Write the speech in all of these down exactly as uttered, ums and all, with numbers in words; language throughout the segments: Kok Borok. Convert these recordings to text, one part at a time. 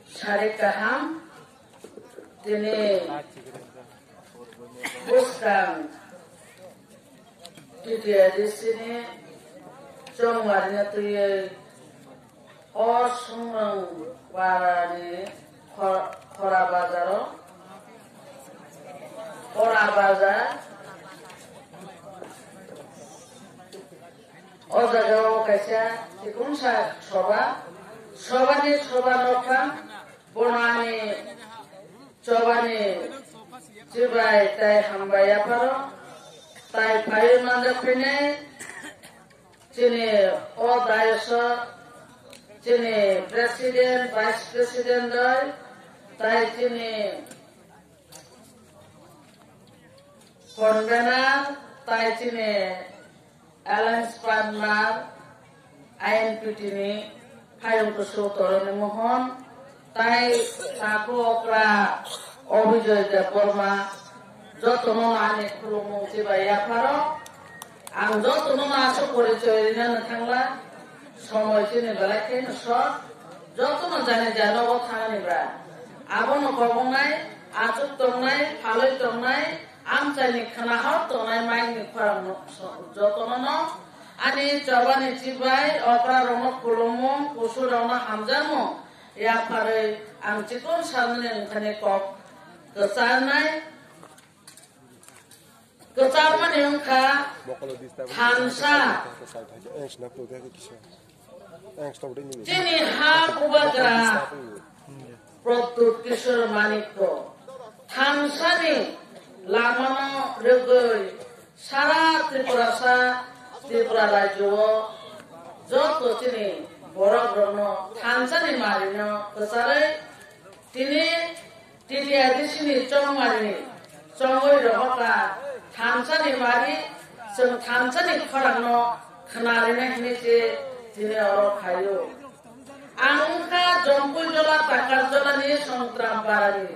Sari kaham tini bwskang T T A D C ni chongmarino twiwi o Songrang parani Kho-, Khora bazaro, Khora bazar, o jaga o kaisa chikonsa soba, sobani soba nokha, bono ani chobani chibai tai hambai yapharo, tai phaiwi manjak phinai, chini o dayos o chini president, vice president rok, tai chini convener, tai chini alliance partner, I N P T ni Phayung Kusu Toroni Mohon, tai Taku Okra Obijoy Debbarma, jotono ani khulumung chibai yapharo. Ang jotono aswk porichoi rina thangla, somoi chini belai kheno short, jotono jani jani nogo thangni ba. Abono kobongnai, achuk tongnai, phalwi tongnai, amchaini khwnahor tongnai maini khorang no, jotono no ani chobani chibai, okra rokno khulumung, kusu rokno hamjakmung yapharwi ang chikon salmani wngkhani kok kwcharnai. Kwcharmani wngkha thansa. Chini ha bubagra Pradyut Kishore Manikya thansani lamano rwgwi sara Tripurasa, Tripura rajyo o joto chini borok rokno thansani marino kwcharwi tini T T A D C ni chongmari chongwi rohorkha thansani mari, chwng thansani khorangno khwnarina hinwi se tini oro phaio. Ang wngkha Jompui Jola Takar Jolani Songtram Parani.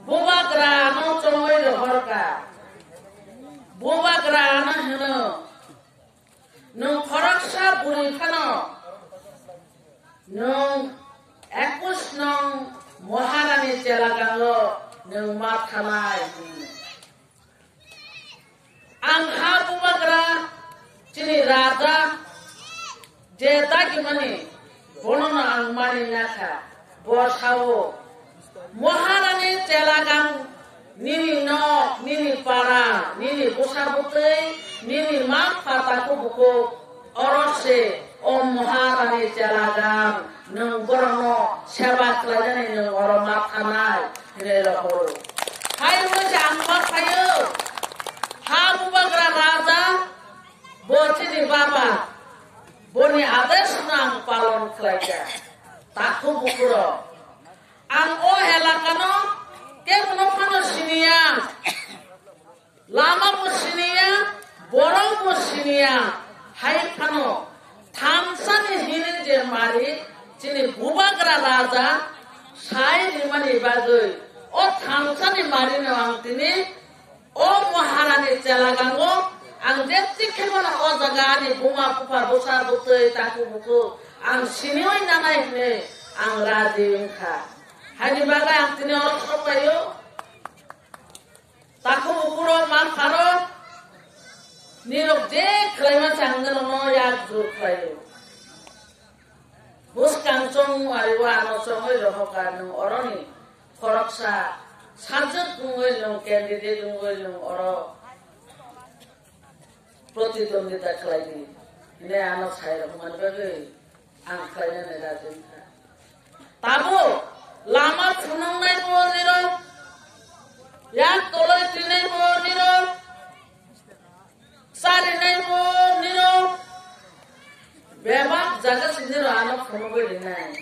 Bubagra ano chongwi rohorkha. Bubagra ano hwno, nwng khoroksa bwrwi phano nwng ekush nong Maharani chela gango nwng ma thanai hwnwi. Ang ha bubagra chini raja je dagimani bonono ang mani nakha. Bo sao, Maharani chela gang nini nok, nini para, nini bwsa bwtwi, nini ma pha takhuk bukhuk, oro se o Maharani chela gang nwng borokno seba khlainani nwng oro ma thanai hinwi rohoro. Hai wngwi se ang ma phaio, ha bubagra raja, bo chini baba, boni adeshno ang palon khlaikha. Takhuk bukhurok, ang o elakano kebono phano siniya, lama bo siniya, borok bo siniya, hai phano thansani hini je mari chini bubagra raja sai rimani bagwi o thansani marino ang tini o Maharani chela gango ang je tikhe bono o jaga ani buma bupha bwsa bwtwi takhuk bukhuk ang siniwi nanai hwnwi ang raji wngkha. Haini bagwi ang tini oro sok paio. Takhuk bukhurok ma pharok nirok je khlaima chang nirokno yak jur khlaio. Bwskang chong ari o ano chongwi rohorkha nwng oroni khoroksa sajwk wngwi nwng candidate wngwi nwng oro protidwondita khlaidi hinwi ano sai rwmani bagwi ang khlainani raji wngkha. Tabuk lama phunuknai bo nirok, yak toloi twinai bo nirok, charinai bo nirok, bebak jaga se nirok ano phunugwi rinai.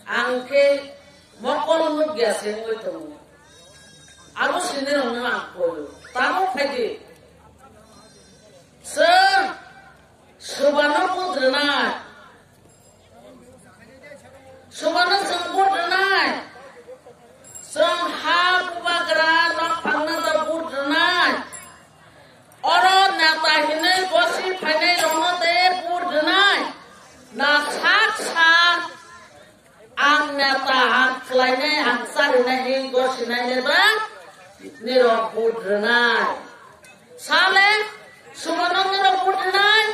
Ang khe mokol nukya se wngwi tongo. Abo se nirokno ang koyo. Tamo phaidi. Chwng Subano vote rwnai. Subano chwng vote rwnai. Chwng ha bubagra nok phangna da vote rwnai. Oro neta hinwi bosi phainai rokno de vote rwnai. Na sak sak Ang neta, ang khlainai, ang charinai, hing gosinai neba nirok vote rwnai. Sale, subano nirok vote rwnai?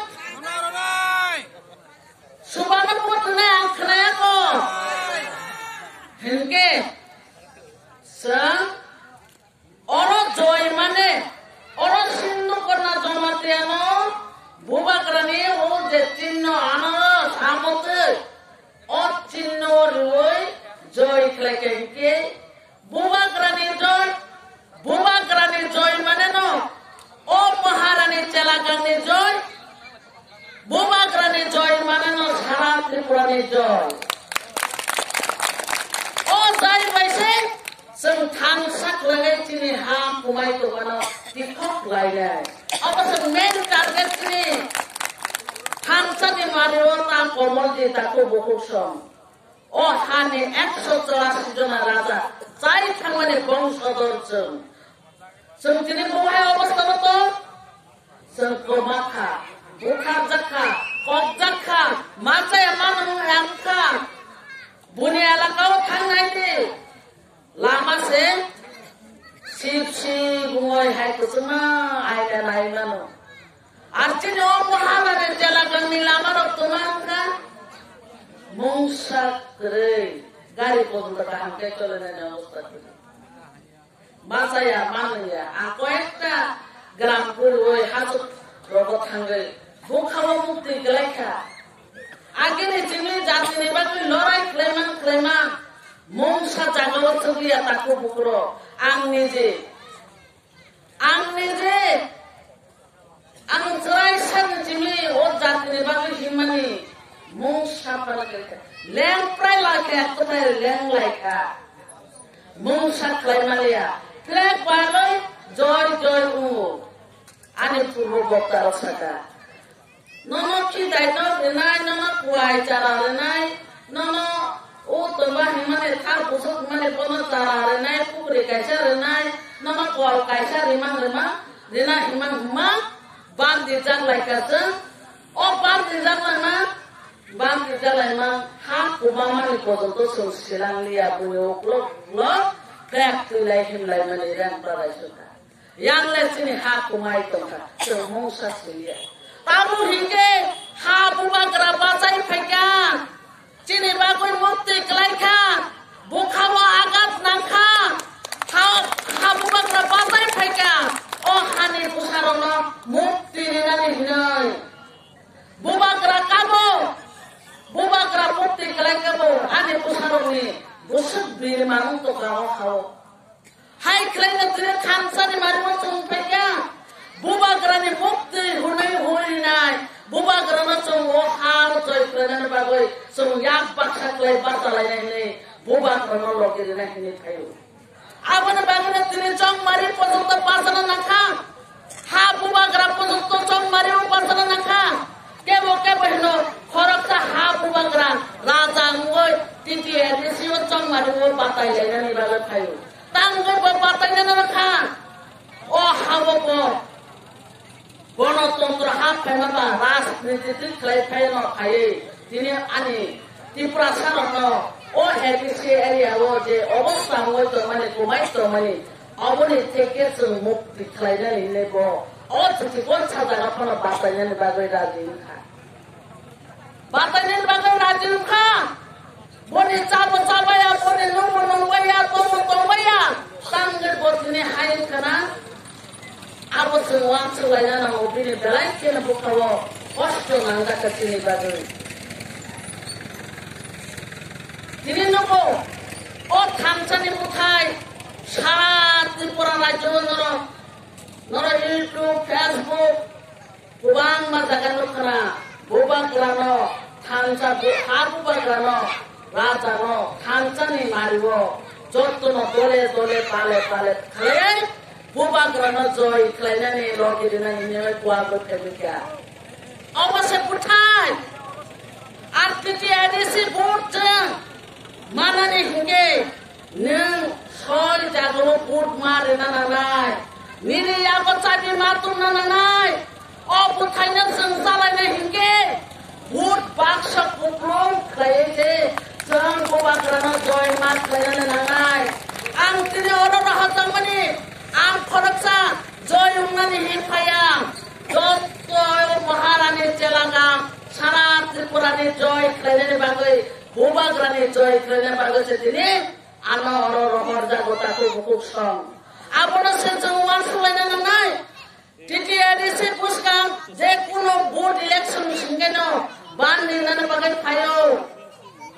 Subano vote rwnai ang khnaya ko. Hinkhe, chwng Oro joy mane, oro Sindhu Karna Jamatia no Bubagrani o je chinno ano samotwi, o chinno rwui joy khlai khe hinkhe Bubagrani joy, Bubagrani joy mane no, o Maharani Chelagangni joy, Bubagrani joy mane no sara Tripurani joy. O jai bai se chwng thansa khlaiwi chini ha kumai tongmano tikhok lainai. Obo se main target chini thansani mari o ta komol di taku bukhuk song. O hani ekso chorasi jona raja chai thangmani bongsodor chwng. Chwng tini bo hai obostha o tong? Chwng kwma kha, bukharjak kha, kokjak kha, ma chaya mano wng kha. Buni elaka o thangnai di. Lama se sip sip wngwi hai kwchwngma aina nai mano. Ar chini o Maharani Chelagangni lama rok tongma wng kha mungsa kwrwi, gari pojonto kaham khe cholinani obostha kwrwi. Ma chaya, ma nungya, ang koyekta gram purwi hachuk rogo thangwi bukha o muktwi kwlai kha. Agini chini jatini bagwi lorai khlaimang khlaimang mungsa jagao chukliya takhuk bukhurok. Ang nije, ang nije, ang chwrai sani chini o jatini bagwi himani mungsa phala khe leng prai lai khe kothai leng lai kha. Mungsa khlai maliya, flag bagwi joy joy ungo. Ani purbo bokta rok saka. Nono khitai nok rinai, nono kuai chara rinai, nono o tongma himani thar busuk himani bono chara rinai, pukri kaisa rinai, nono kol kaisa rimang rimang, rina himang himang, bandi jak lai ka chwng, o bandi jak lai ma, bandi jak lai ma, ha kubamani pojonto chwng silang liya, buyo uklok uklok, kek twi lai him lai mani rang parai suka. Yang le chini ha kumai tongkha, chwng mungsa siliya. Tamo hinkhe ha bubagra bachai phaikha, chini bagwi mukti klaikha, bukha-o agat nangkha, ha, ha bubagra bachai phaikha, o hani bwsarokno mukti rinani hinwi. Bubagra kabo, bubagra mukti klaikha bo, ani bwsarokni bwswk birma wng tongkha o ha-o. Hai khlaina tini thansani mario chwng phaikha. Bubagrani mukti hwnwi hurinai. Bubagrano chwng o ha rwchoi khlainani bagwi chwng yak baksa khlai bachalainai hwnwi bubagrano logi rinai hwnwi phaio. Aboni bagwino tini chongmari pojonto bachana nangkha. Ha bubagra pojonto chongmari o bachana nangkha. Kebo kebo hino khoroksa ha bubagra raja wngwi T T A D C o chongmari o batai lainani bagwi phaio. Tangwi bo batainani rwkha. O ha-o bo Gonotontro ha phaima ba rajniti twi khlai phaino phaiwi tini ani Tiprasarokno o A D C area o je obostha wngwi tongmani, kwmai tongmani, oboni theke chwng mukti khlainani hinwi bo o chuti gonsa jaga phano bachainani bagwi raji wngkha. Batainani bagwi raji wngkha. Boni chabo chabaya, boni nungbo nungbaya, tongbo tongbaya. Tangwi bo tini hai wngkha na. Abo chwng uansuk laina nango, bini belai kheno bwkha-o kosto nangjak kha chini bagwi. Tini nugo o thansani bwthai sara Tripura rajyo norok, norok YouTube, Facebook, Kwbangma jaga nukha na, bubagrano thansa bu-, ha bubagrano, rajano thansani mario, jottono dole dole pale pale khlaiwi bubagrano joy khlainani logi rinani hinwi kuago phemikha. Obo se bwthai, R T T A D C vote chwng manani hinkhe, nwng soi jagao vote ma rwna nangnai, nini yago chabi ma tungna nangnai. O bwthaino chwng chalainai hinkhe, vote baksa kupulung khlaiwi se chwng bo Bubagrano joy ma khlainani nangnai. Ang tini oro rohorjakmani, ang khoroksa joy wngnani hinphai ang. Jotto Maharani chelakam sara Tripurani joy khlainani bagwi, Bubagrani joy khlainani bagwi se tini ano oro rohorjago takhuk bukhuk song. Abono se chwng uansukhlaina nangnai. T T A D C bwskang je kuno vote election singeno ban ninani bagwi phaio.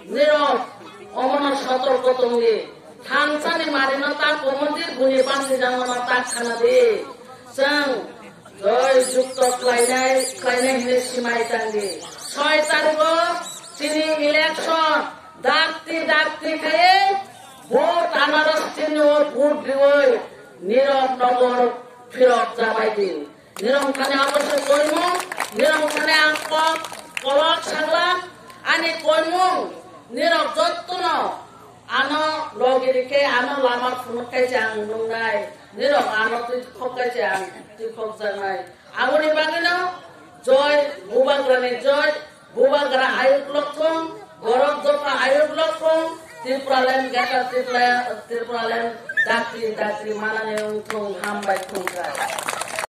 Nirok omono sotorko tongdi. Thansani marino ta komodir buni ban nijangono ta khanadi. Chwng joy jukto khlainai, khlainai hinwi simai tangdi. Soi tarigo tini election dakti dakti khe vote anaros tini o vote riwi nirok nogor phirok jabai di. Nirok thani aboso koimung, nirok thani ang kok kolok saglak ani koimung nirok jottono ano logi rikhe ano lama phunuk khe se ang nungnai, nirok ano twi khok khe se ang twi khok jaknai. Aboni bagwino joy, Bubagrani joy, Bubagra ayuk lokthung, borok dopha ayuk lokthung, Tripuraland, Greater Tripura, Tripuraland dakti dakti manani wngthung, hambai thung kha.